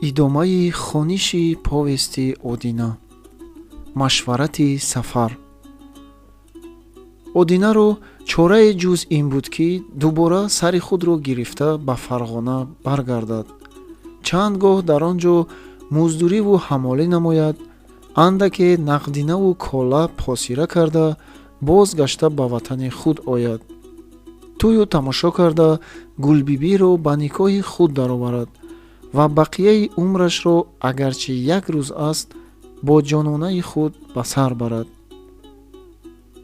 Идомаи хониши повести Одина. Машварати сафар. Одинаро чорае ҷуз ин буд, ки дубора сари худро гирифта ба Фарғона баргардад, чанд гоҳ дар он ҷо муздуриву ҳамолӣ намояд, андаке нақдинаву кола посира карда, боз гашта ба ватани худ ояд, тӯю тамошо карда, Гулбибиро ба никоҳи худ дароварад ва бақияи умрашро, агарчи як рӯз аст, бо ҷононаи худ ба сар барад.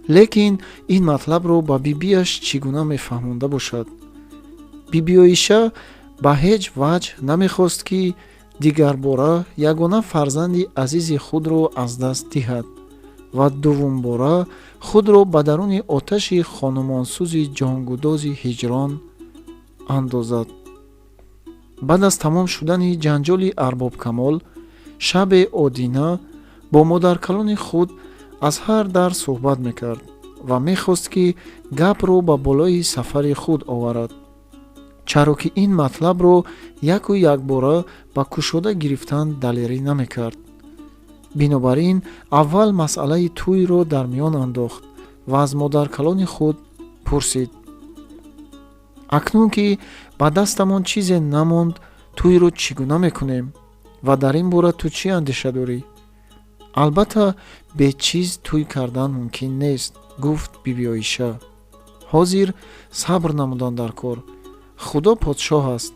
Лекин ин матлабро ба бибиаш чӣ гуна мефаҳмонда бошад? Бибиоиша ба ҳеҷ ваҷҳ намехост, ки дигарбора ягона фарзанди азизи худро аз даст диҳад ва дуввумбора худро ба даруни оташи хонумонсӯзи ҷонгудози ҳиҷрон андозад. Баъд аз тамом шудани ҷанҷоли Арбобкамол, шабе Одина бо модаркалони худ аз ҳар дар суҳбат мекард ва мехост, ки гапро ба болои сафари худ оварад, чаро ки ин матлабро яку якбора ба кушода гирифтан далерӣ намекард. Бинобар ин аввал масъалаи тӯйро дар миён андохт ва аз модаркалони худ пурсид: «Акнун ки ба дастамон чизе намонд, тӯйро чӣ гуна мекунем ва дар ин бора ту чӣ андеша дорӣ?» «Албатта, бечиз тӯй кардан мумкин нест», гуфт Бибиоиша. «Ҳозир сабр намудан дар кор. Худо подшоҳ аст,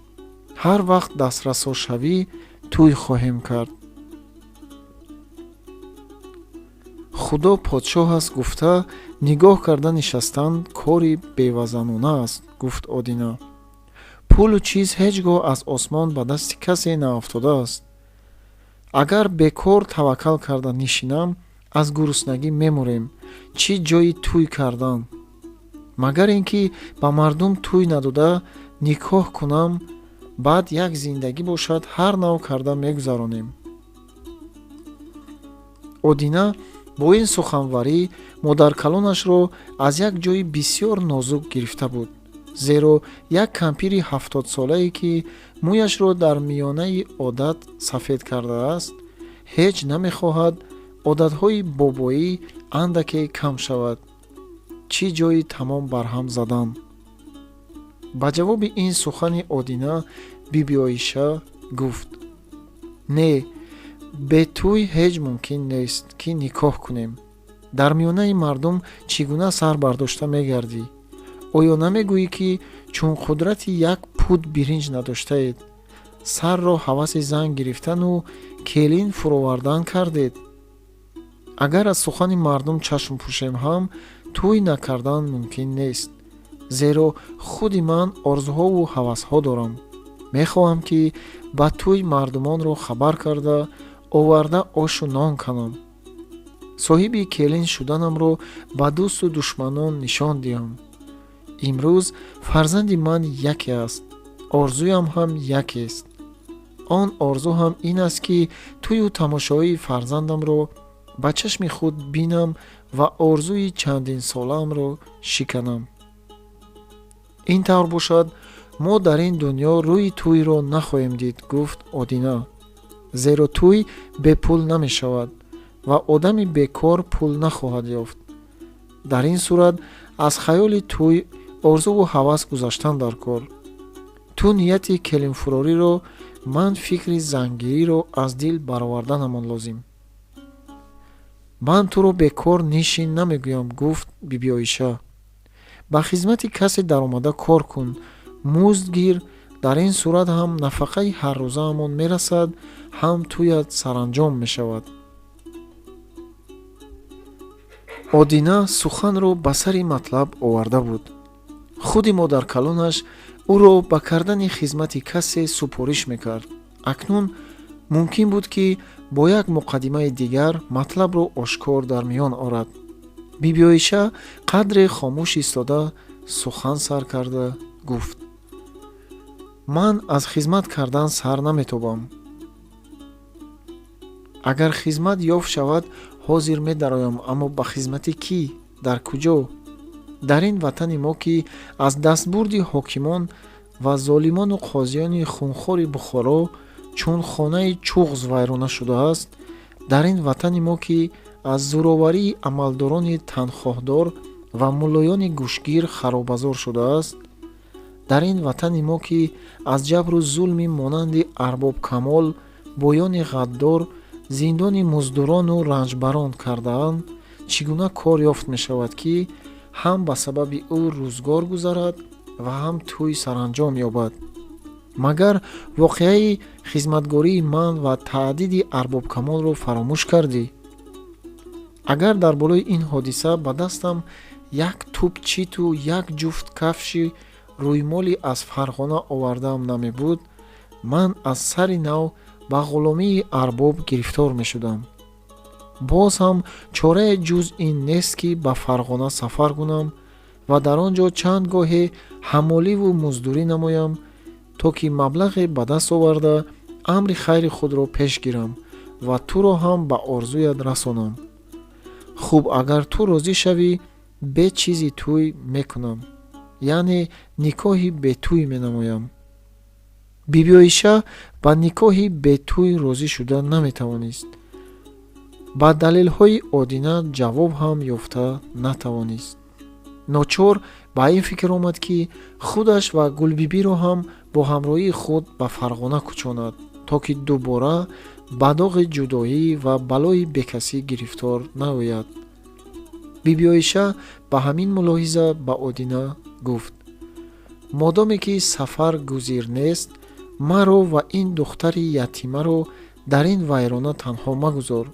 ҳар вақт дастрасо шавӣ, тӯй хоҳем кард». Худо подшоҳ аст гуфта, нигоҳ карда нишастан кори бевазанона аст, гуфт Одина. Пулу чиз ҳеҷ гоҳ аз осмон ба дасти касе наафтодааст. Агар бекор таваккал карда нишинам, аз гуруснагӣ мемурем, чӣ ҷои тӯй кардан? Магар ин ки ба мардум тӯй надода никоҳ кунам, баъд як зиндагӣ бошад, ҳар нав карда мегузаронем. Одина бо ин суханварӣ модаркалонашро аз як ҷои бисёр нозук гирифта буд, зеро як кампири 70-солае, ки мӯяшро дар миёнаи одат сафед кардааст, ҳеҷ намехоҳад одатҳои бобоӣ андаке кам шавад, чӣ ҷои тамом барҳам задан. Ба ҷавоби ин сухани Одина Бибиоиша гуфт: «Не, бе тӯй ҳеҷ мумкин нест, ки никоҳ кунем. Дар миёнаи мардум чӣ гуна сар бардошта мегардӣ? Оё намегӯӣ, ки чун қудрати як пуд биринҷ надоштаед, сарро ҳаваси зан гирифтану келин фуровардан кардед? Агар аз сухани мардум чашм пӯшем ҳам, тӯй накардан мумкин нест, зеро худи ман орзуҳову ҳавасҳо дорам. Мехоҳам, ки ба тӯй мардумонро хабар карда оварда ошу нон канам, соҳиби келин шуданамро ба дӯсту душманон нишон диҳам. Имрӯз фарзанди ман яке аст, орзуям ҳам якест. Он орзу ҳам ин аст, ки тӯю тамошоии фарзандамро ба чашми худ бинам ва орзуи чандинсолаамро шиканам. Ин тавр бошад, мо дар ин дунё рӯи тӯйро нахоҳем дид», гуфт Одина, «зеро тӯй бепул намешавад ва одами бекор пул нахоҳад ёфт. Дар ин сурат аз хаёли тӯй, орзуву ҳавас гузаштан дар кор. Ту нияти келинфурориро, ман фикри зангириро аз дил бароварданамон лозим». «Ман туро бекор нишин намегӯям», гуфт Бибиоиша. «Ба хизмати касе даромада кор кун, музд гир. Дар ин сурат ҳам нафақаи ҳаррӯзаамон мерасад, ҳам тӯят саранҷом мешавад». Одина суханро ба сари матлаб оварда буд. Худи модаркалонаш ӯро ба кардани хизмати касе супориш мекард. Акнун мумкин буд, ки бо як муқаддимаи дигар матлабро ошкор дар миён орад. Бибиоиша қадре хомӯш истода, сухан сар карда гуфт: «Ман аз хизмат кардан сар наметобам. Агар хизмат ёфт шавад, ҳозир медароям, аммо ба хизмати кӣ, дар куҷо? Дар ин ватани мо, ки аз дастбурди ҳокимон ва золимону қозиёни хунхори Бухоро Чун хонаи чуғз вайрона шудааст, дар ин ватани мо, ки аз зӯроварии амалдорони танхоҳдор ва муллоёни гӯшгир харобазор шудааст, дар ин ватани мо, ки аз ҷабру зулми монанди Арбоб Камол, боёни ғаддор, зиндони муздурону ранҷбарон кардаанд, чӣ гуна кор ёфт мешавад, ки ҳам ба сабаби ӯ рӯзгор гузарад ва ҳам тӯй саранҷом ёбад? Магар воқеаи хизматгории ман ва таъдиди Арбоб Камолро фаромӯш кардӣ? Агар дар болои ин ҳодиса ба дастам як туп читу як ҷуфт кафши рӯймолӣ аз Фарғона овардаам намебуд, ман аз сари нав ба ғуломии арбоб гирифтор мешудам. Боз ҳам чорае ҷуз ин нест, ки ба Фарғона сафар кунам ва дар он ҷо чанд гоҳе ҳаммоливу муздурӣ намоям, то ки маблағе ба даст оварда, амри хайри худро пеш гирам ва туро ҳам ба орзуят расонам. Хуб, агар ту розӣ шавӣ, бе чизи тӯй мекунам, яъне никоҳи бетӯй менамоям. Бибиоиша ба никоҳи бетӯй розӣ шуда наметавонист. Ба далелҳои Одина ҷавоб ҳам ёфта натавонист. Ночор ба ин фикр омад, ки худаш ва Гулбибиро ҳам бо ҳамроҳии худ ба Фарғона кӯчонад, то ки дубора ба доғи ҷудоӣ ва балои бекасӣ гирифтор наояд. Бибиоиша ба ҳамин мулоҳиза ба Одина гуфт: «Модоме ки сафар гузир нест, маро ва ин духтари ятимаро дар ин вайрона танҳо магузор,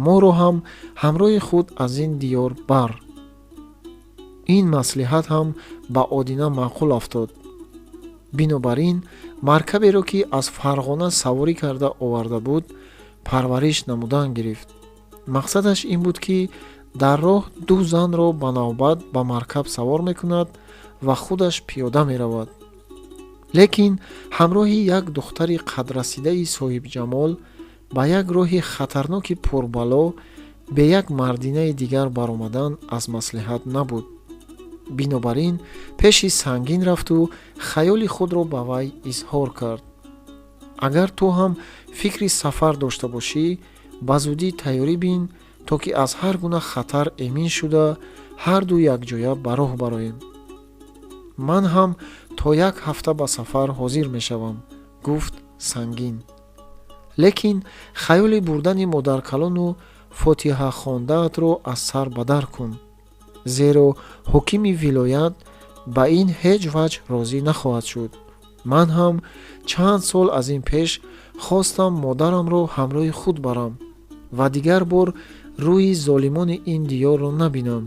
моро ҳам ҳамроҳи худ аз ин диёр бар». Ин маслиҳат ҳам ба Одина маъқул афтод. Бинобар ин маркаберо, ки аз Фарғона саворӣ карда оварда буд, парвариш намудан гирифт. Мақсадаш ин буд, ки дар роҳ ду занро ба навбат ба маркаб савор мекунад ва худаш пиёда меравад. Лекин ҳамроҳи як духтари қадрасидаи соҳибҷамол ба як роҳи хатарноки пурбало бе як мардинаи дигар баромадан аз маслиҳат набуд. Бинобар ин пеши Сангин рафту хаёли худро ба вай изҳор кард: «Агар ту ҳам фикри сафар дошта бошӣ, ба зудӣ тайёрӣ бин, то ки аз ҳар гуна хатар эмин шуда, ҳарду якҷоя ба роҳ бароем. Ман ҳам то як ҳафта ба сафар ҳозир мешавам», гуфт Сангин. «Лекин хаёли бурдани модаркалону фотиҳахондаатро аз сар ба дар кун, зеро ҳокими вилоят ба ин ҳеҷ ваҷҳ розӣ нахоҳад шуд. Ман ҳам чанд сол аз ин пеш хостам модарамро ҳамроҳи худ барам ва дигар бор рӯи золимони ин диёрро набинам.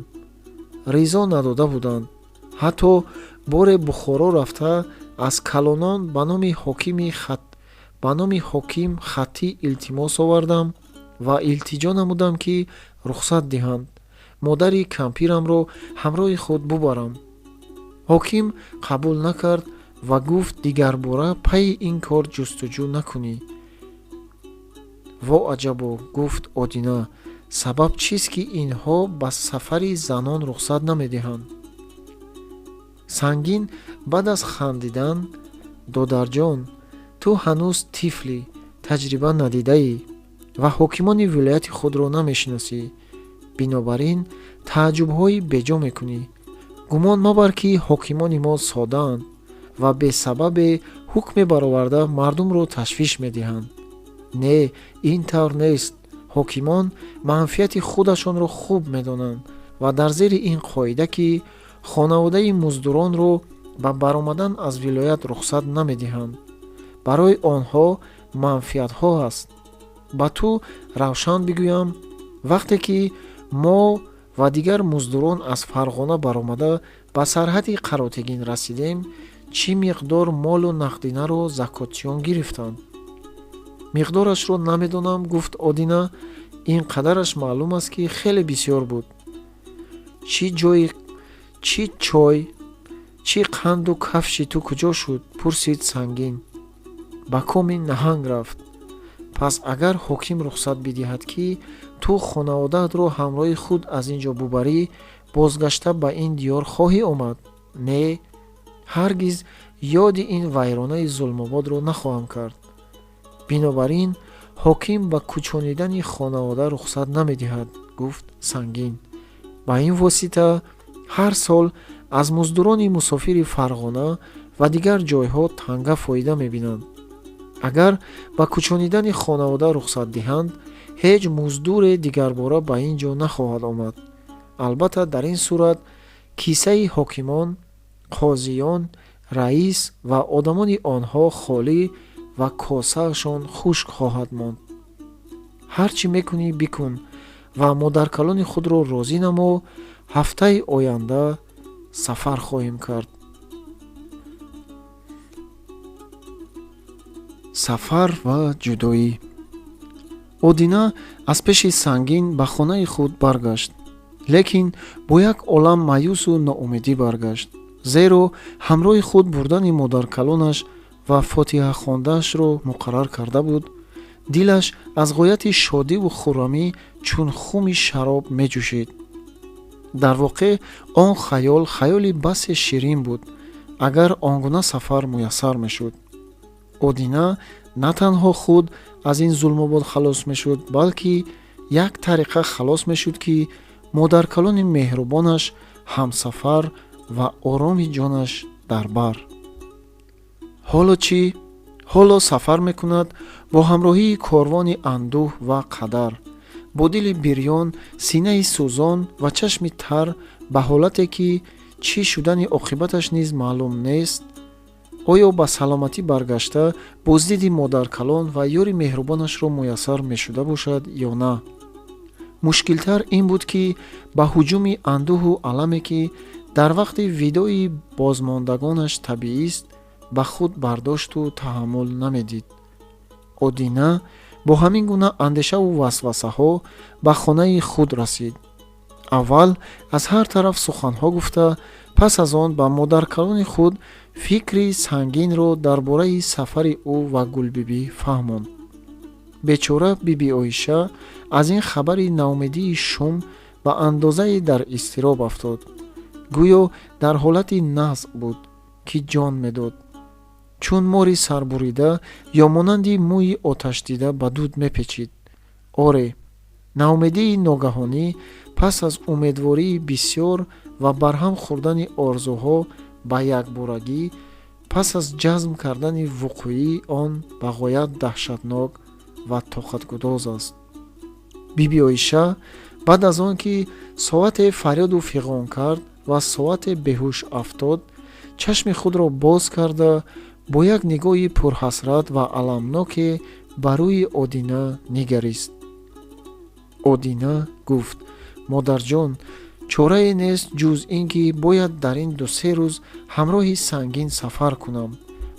Ризо надода буданд. Ҳатто боре Бухоро рафта, аз калонон ба номи ҳоким хаттӣ илтимос овардам ва илтиҷо намудам, ки рухсат диҳанд модари кампирамро ҳамроҳи худ бубарам. Ҳоким қабул накард ва гуфт: дигарбора пайи ин кор ҷустуҷӯ накунӣ. Во аҷабо, гуфт Одина, сабаб чист, ки инҳо ба сафари занон рухсат намедиҳанд? Сангин баъд аз хандидан: «Додарҷон, ту ҳанӯз тифлӣ, таҷриба надидаӣ ва ҳокимони вилояти худро намешиносӣ. Бинобар ин тааҷҷубҳои беҷо мекунӣ. Гумон мабар, ки ҳокимони мо содаанд ва бесабабе ҳукме бароварда мардумро ташвиш медиҳанд. Не, ин тавр нест. Ҳокимон манфиати худашонро хуб медонанд ва дар зери ин қоида, ки хонаводаи муздуронро ба баромадан аз вилоят рухсат намедиҳанд, барои онҳо манфиатҳо аст. Ба ту равшан бигӯям: вақте ки мо ва дигар муздурон аз Фарғона баромада ба сарҳади Қаротегин расидем, чӣ миқдор молу нақдинаро закотчиён гирифтанд? Миқдорашро намедонам, гуфт Одина, ин қадараш маълум аст, ки хеле бисёр буд. Чӣ ҷои, чӣ чой, чӣ қанду кафши ту куҷо шуд? Пурсид Сангин. Ба коми наҳанг рафт. Пас агар ҳоким рухсат бидиҳад, ки ту хонаводаатро ҳамроҳи худ аз ин ҷо бубарӣ, бозгашта ба ин диёр хоҳӣ омад? Не, ҳаргиз ёди ин вайронаи зулмободро нахоҳам кард. Бинобар ин ҳоким ба кӯчонидани хонавода рухсат намедиҳад, гуфт Сангин. Ба ин восита ҳар сол аз муздурони мусофири Фарғона ва дигар ҷойҳо танга фоида мебинанд. Агар ба кӯчонидани хонавода рухсат диҳанд, ҳеҷ муздуре дигарбора ба ин ҷо нахоҳад омад. Албатта, дар ин сурат кисаи ҳокимон, қозиён, раис ва одамони онҳо холӣ ва косаашон хушк хоҳад монд. Ҳар чӣ мекунӣ бикун ва модаркалони худро розӣ намо. Ҳафтаи оянда сафар хоҳем кард. Сафар ва ҷудоӣ. Одина аз пеши Сангин ба хонаи худ баргашт, лекин бо як олам маъюсу ноумедӣ баргашт, зеро ҳамроҳи худ бурдани модаркалонаш ва фотиҳа хондаашро муқаррар карда буд. Дилаш аз ғояти шодиву хуррамӣ чун хуми шароб меҷӯшид. Дар воқеъ он хаёл хаёли басе ширин буд, агар он гуна сафар муяссар мешуд. Одина на танҳо худ аз ин зулмобод халос мешуд, балки як тариқа халос мешуд, ки модаркалони меҳрубонаш ҳамсафар ва ороми ҷонаш дар бар. Ҳоло чӣ? Ҳоло сафар мекунад бо ҳамроҳии корвони андӯҳ ва қадар, бо дили бирён, синаи сӯзон ва чашми тар, ба ҳолате ки чӣ шудани оқибаташ низ маълум нест. Оё ба саломатӣ баргашта боздиди модаркалон ва ёри меҳрубонашро муяссар мешуда бошад ё на? Мушкилтар ин буд, ки ба ҳуҷуми андӯҳу аламе, ки дар вақти видои бозмондагонаш табиист, ба худ бардошту таҳаммул намедид. Одина бо ҳамин гуна андешаву васвасаҳо ба хонаи худ расид. Аввал аз ҳар тараф суханҳо гуфта, пас аз он ба модаркалони худ фикри Сангинро дар бораи сафари ӯ ва Гулбибӣ фаҳмонд. Бечора Биби Оиша аз ин хабари наумедии шум ба андозае дар изтироб афтод. Гӯё дар ҳолати назъ буд, ки ҷон медод. Чун мори сарбурида ё монанди мӯи оташдида ба дуд мепечид. Оре, наумедии ногаҳонӣ пас аз умедвории бисёр ва барҳам хӯрдани орзуҳо ба якборагӣ, пас аз ҷазм кардани вуқӯии он ба ғоят даҳшатнок ва тоқатгудоз аст. Биби Оиша баъд аз он ки соате фарёду фиғон кард ва соате беҳуш афтод, чашми худро боз карда, бо як нигоҳи пурҳасрат ва аламноке ба рӯи Одина нигарист. Одина гуфт: модарҷон, чорае нест ҷуз ин ки бояд дар ин 2-3 рӯз ҳамроҳи Сангин сафар кунам,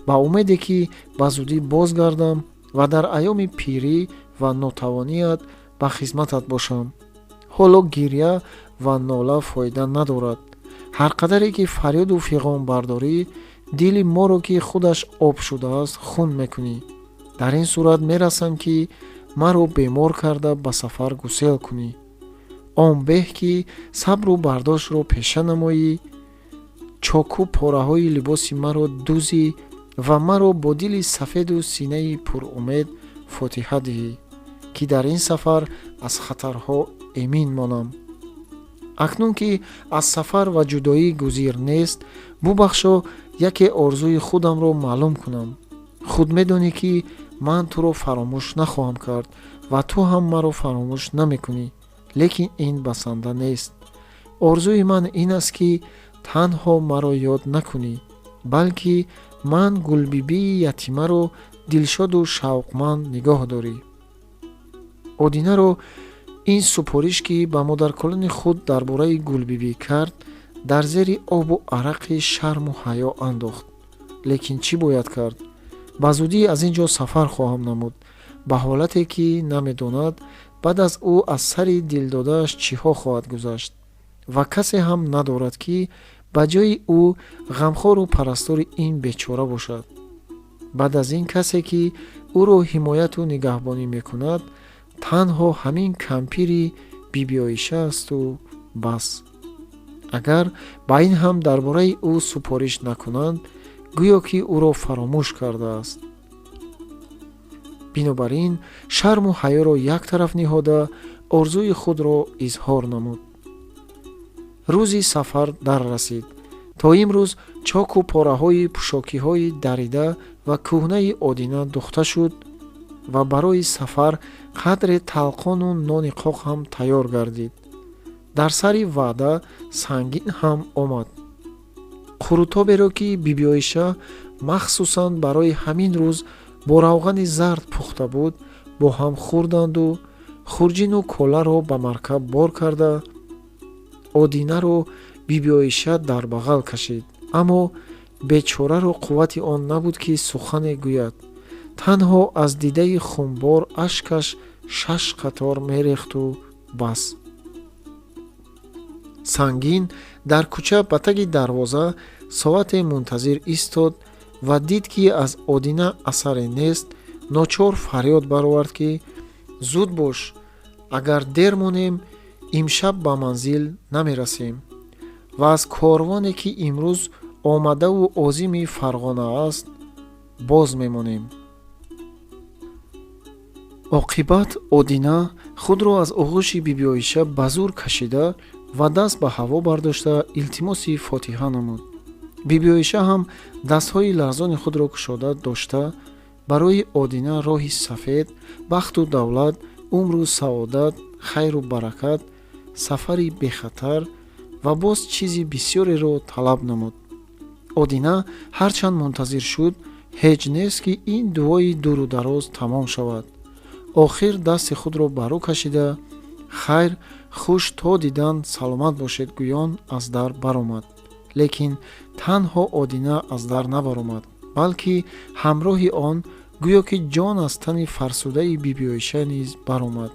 ба умеде ки ба зудӣ бозгардам ва дар айёми пирӣ ва нотавоният ба хизматат бошам. Ҳоло гиря ва нола фоида надорад. Ҳар қадаре ки фарёду фиғон бардорӣ, дили моро, ки худаш об шудааст, хун мекунӣ. Дар ин сурат мерасам, ки маро бемор карда ба сафар гусел кунӣ. Он беҳ ки сабру бардоштро пеша намоӣ, чоку пораҳои либоси маро дузӣ ва маро бо дили сафеду синаи пурумед фотиҳа диҳӣ, ки дар ин сафар аз хатарҳо эмин монам. Акнун ки аз сафар ва ҷудоӣ гузир нест, бубахшо, яке орзуи худамро маълум кунам. Худ медонӣ, ки ман туро фаромӯш нахоҳам кард ва ту ҳам маро фаромӯш намекунӣ, лекин ин басанда нест. Орзуи ман ин аст, ки танҳо маро ёд накунӣ, балки ман Гулбибии ятимаро дилшоду шавқманд нигоҳ дорӣ. Одинаро ин супориш, ки ба модаркалони худ дар бораи Гулбибӣ кард, дар зери обу арақи шарму ҳаё андохт. Лекин чӣ бояд кард? Ба зудӣ аз ин ҷо сафар хоҳам намуд, ба ҳолате ки намедонад баъд аз ӯ аз сари дилдодааш чиҳо хоҳад гузашт ва касе ҳам надорад, ки ба ҷои ӯ ғамхору парастори ин бечора бошад. Баъд аз ин касе, ки ӯро ҳимояту нигаҳбонӣ мекунад, танҳо ҳамин кампири Бибиоиша асту бас. Агар ба ин ҳам дар бораи ӯ супориш накунанд, гӯё ки ӯро фаромӯш кардааст. Бинобар ин шарму ҳаёро як тараф ниҳода, орзуи худро изҳор намуд. Рӯзи сафар дар расид. То имрӯз чоку пораҳои пӯшокиҳои дарида ва кӯҳнаи Одина духта шуд ва барои сафар қадре талқону нони қоқ ҳам тайёр гардид. Дар сари ваъда Сангин ҳам омад. Қурутоберо, ки Бибиоиша махсусан барои ҳамин рӯз бо равғани зард пухта буд, бо ҳам хӯрданду хурҷину коларо ба маркаб бор карда, Одинаро Бибиоиша дар бағал кашид. Аммо бечораро қуввати он набуд, ки сухане гӯяд. Танҳо аз дидаи хунбор ашкаш шаш қатор мерехту бас. Сангин дар кӯча ба таги дарвоза соате мунтазир истод ва дид, ки аз Одина асаре нест. Ночор фарёд баровард, ки зуд бош, агар дер монем, имшаб ба манзил намерасем ва аз корвоне, ки имрӯз омадаву озими Фарғона аст, боз мемонем. Оқибат Одина худро аз оғӯши Бибиоиша ба зур кашида ва даст ба ҳаво бардошта илтимоси фотиҳа намуд. Бибиоиша ҳам дастҳои ларзони худро кушода дошта, барои Одина роҳи сафед, бахту давлат, умру саодат, хайру баракат, сафари бехатар ва боз чизи бисёреро талаб намуд. Одина ҳарчанд мунтазир шуд, ҳеҷ нест, ки ин дуои дуру дароз тамом шавад. Охир дасти худро ба рӯ кашида, хайр хуш, то дидан, саломат бошед гӯён аз дар баромад. Лекин танҳо Одина аз дар набаромад, балки ҳамроҳи он гӯё ки ҷон аз тани фарсудаи Бибиоиша низ баромад.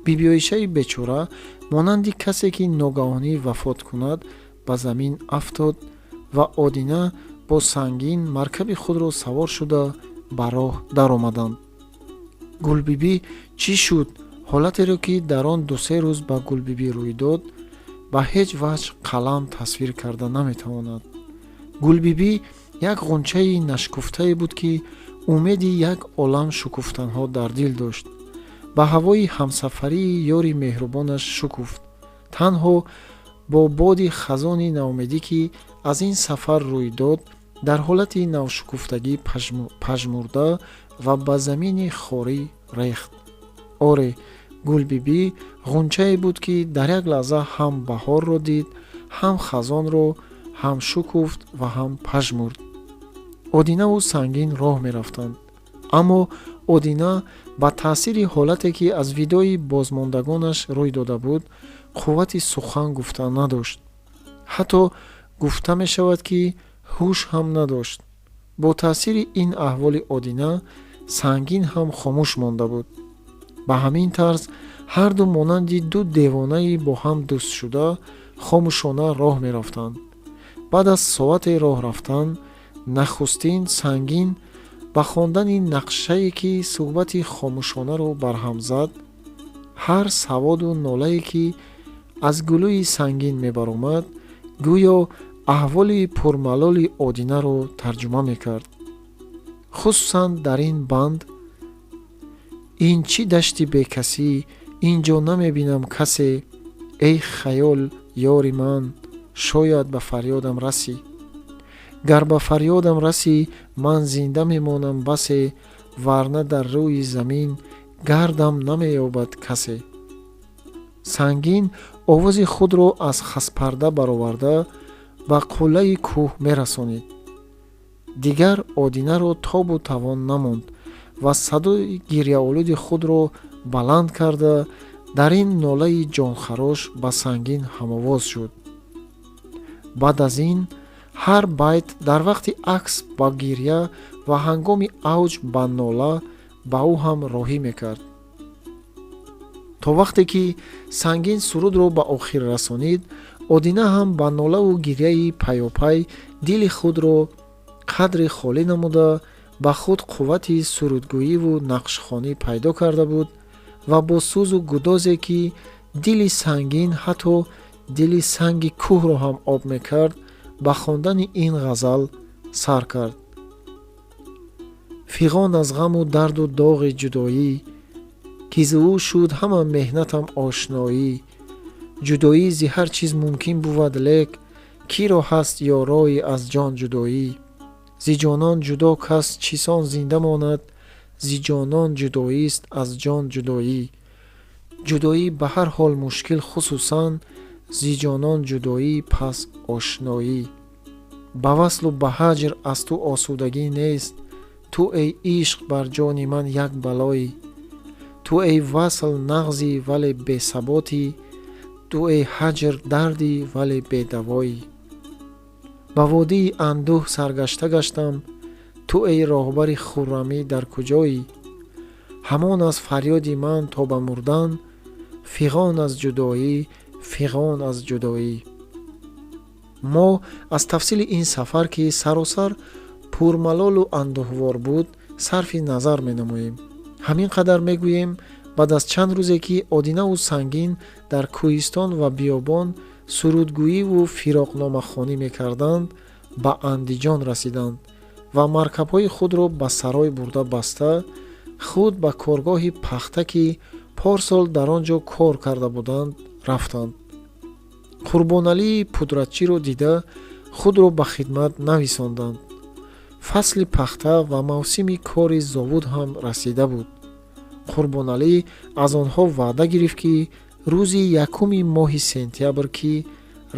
Бибиоишаи бечора монанди касе, ки ногаҳонӣ вафот кунад, ба замин афтод ва Одина бо Сангин маркаби худро савор шуда ба роҳ даромаданд. Гулбибӣ чӣ шуд? Ҳолатеро, ки дар он дусе рӯз ба Гулбибӣ рӯй дод, ба ҳеҷ ваҷҳ қалам тасвир карда наметавонад. Гулбибӣ як ғунчаи нашкуфтае буд, ки умеди як олам шукуфтанҳо дар дил дошт. Ба ҳавои ҳамсафарии ёри меҳрубонаш шукуфт. Танҳо бо боди хазони ноумедӣ, ки аз ин сафар рӯй дод, дар ҳолати навшукуфтагӣ пажмурда ва ба замини хорӣ рехт. Оре, Гулбибӣ ғунчае буд, ки дар як лаҳза ҳам баҳорро дид, ҳам хазонро, ҳам шукуфт ва ҳам пажмурд. Одинаву Сангин роҳ мерафтанд, аммо Одина ба таъсири ҳолате, ки аз видои бозмондагонаш рӯй дода буд, қуввати сухан гуфта надошт. Ҳатто гуфта мешавад, ки ҳуш ҳам надошт. Бо таъсири ин аҳволи Одина Сангин ҳам хомӯш монда буд. Ба ҳамин тарз ҳарду монанди ду девонаи бо ҳам дӯстшуда хомӯшона роҳ мерафтанд. Баъд аз соате роҳ рафтан, нахустин Сангин ба хондани нақшае, ки суҳбати хомӯшонаро барҳам зад. Ҳар саводу нолае, ки аз гулӯи Сангин мебаромад, гӯё аҳволи пурмалоли Одинаро тарҷума мекард, хусусан дар ин банд: «Ин чӣ дашти бекасӣ, ин ҷо намебинам касе, эй хаёл, ёри ман, шояд ба фарёдам расӣ. Гар ба фарёдам расӣ, ман зинда мемонам басе, варна дар рӯи замин гардам намеёбад касе». Сангин овози худро аз хаспарда бароварда ба қуллаи кӯҳ мерасонид. Дигар Одинаро тобу тавон намонд ва садои гирьяолуди худро баланд карда, дар ин нолаи ҷонхарош ба Сангин ҳамовоз шуд. Баъд аз ин ҳар байт дар вақти акс ба гирья ва ҳангоми авҷ ба нола ба ӯ ҳам роҳӣ мекард. То вақте ки Сангин сурудро ба охир расонид, Одина ҳам ба нолаву гирьяи паёпай дили худро қадре холӣ намуда, ба худ қуввати сурудгӯиву нақшхонӣ пайдо карда буд ва бо сӯзу гудозе, ки дили сангин, ҳатто дили санги кӯҳро ҳам об мекард, ба хондани ин ғазал сар кард. Фиғон аз ғаму дарду доғи ҷудоӣ, ки зи ӯ шуд ҳама меҳнатам ошноӣ. Ҷудоӣ зи ҳар чиз мумкин бувад, лек киро ҳаст ёрои аз ҷон ҷудоӣ? Зи ҷонон ҷудо кас чӣ сон зинда монад? Зи ҷонон ҷудоист аз ҷон ҷудоӣ. Ҷудоӣ ба ҳар ҳол мушкил, хусусан зи ҷонон ҷудоӣ, пас ошноӣ. Ба васлу ба ҳаҷр аз ту осудагӣ нест. Ту эй ишқ бар ҷони ман як балоӣ. Ту эй васл нағзӣ, вале бесаботӣ. Ту эй ҳаҷр дардӣ, вале бедавоӣ. Ба водии андӯҳ саргашта гаштам. Ту эй роҳбари хуррамӣ дар куҷоӣ? Ҳамон аз фарёди ман то ба мурдан. Фиғон аз ҷудоӣ, фиғон аз ҷудоӣ. Мо аз тафсили ин сафар, ки саросар пурмалолу андӯҳвор буд, сарфи назар менамоем. Ҳамин қадар мегӯем: баъд аз чанд рӯзе, ки Одинаву Сангин дар кӯҳистон ва биёбон сурудгӯиву фироқномахонӣ мекарданд, ба Андиҷон расиданд ва маркабҳои худро ба сарой бурда баста, худ ба коргоҳи пахта, ки порсол дар он ҷо кор карда буданд, рафтанд. Қурбоналии пудратчиро дида, худро ба хидмат нависонданд. Фасли пахта ва мавсими кори зовуд ҳам расида буд. Қурбоналӣ аз онҳо ваъда гирифт, ки рӯзи якуми моҳи сентябр, ки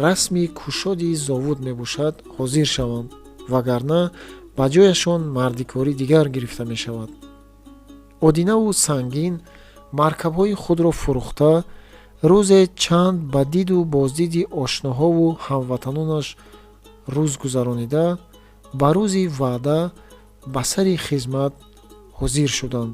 расми кушоди зовуд мебошад, ҳозир шаванд, вагарна ба ҷояшон мардикори дигар гирифта мешавад. Одинаву Сангин маркабҳои худро фурӯхта, рӯзе чанд ба диду боздиди ошноҳову ҳамватанонаш рӯз гузаронида, ба рӯзи ваъда ба сари хизмат ҳозир шуданд.